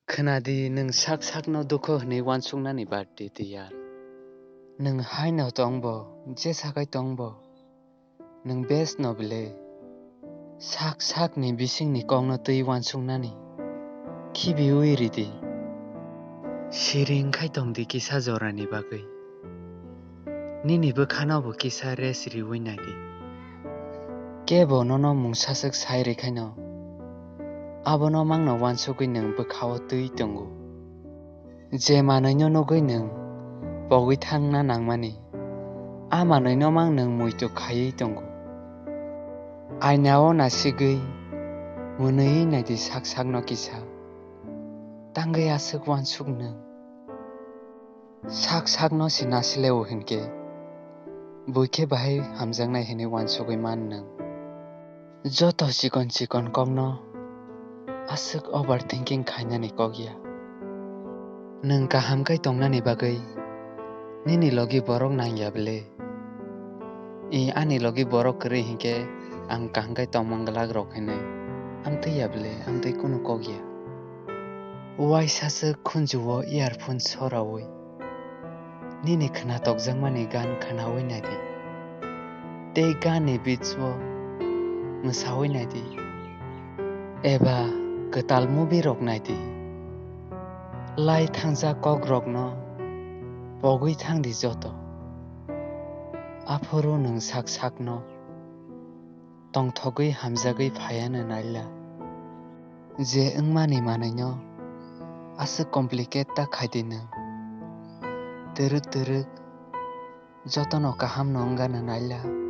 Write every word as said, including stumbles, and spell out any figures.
Khwnadi, nwng sak sakno dukhu hwnwi uansuknani baad di, di yar. Nwng haino tongbo, jesa khai tongbo, nwng best no bile sak sakni bisingni kokno twi uansuknani khibiui ridi. Siring khai tongdi kisa jorani bagwi. Nini bwkhano bo kisa rest riui naidi. Kebo nono mungsa swk sai rwkhaino, abono mangno uansugwi nwng bwkhao twi tongo. Je manwino nugwi nwng pogwi thangna nangmani, a manwino mang nwng muitu khaiwi tongo. Ainao nasigwi mwnwi naidi sak sakno kisa. Tangwi aswk uansuk nwng. Sak sakno se nasileo hinkhe, buikhe bahai hamjaknai hinwi uansugwi man nwng. Joto chikon chikon kokno aswk overthinking khainani kok ya. Nwng kaham khe tongnani bagwi nini logi borok nang ya bwle? I ani logi borok kwrwi hinkhe ang kaham khe tongmang glak rok hinwi amtwi ya bwle? Amtwi kunu kok ya. Uaisa swk khunju-o earphone soraui nini khwnatokjakmani gan khwnaui naidi, tei ganni beats-o mwsaui naidi, eba kwtal movie rok naidi. Lai thangjak kokrokno pogwi thangdi joto. Aphuru nwng sak sakno tongthogwi hamjagwi phaiano naila. Je wngmani manwino aswk complicate ta khaidi nwng. Twrwk twrwk jotono kahamno wngano naila.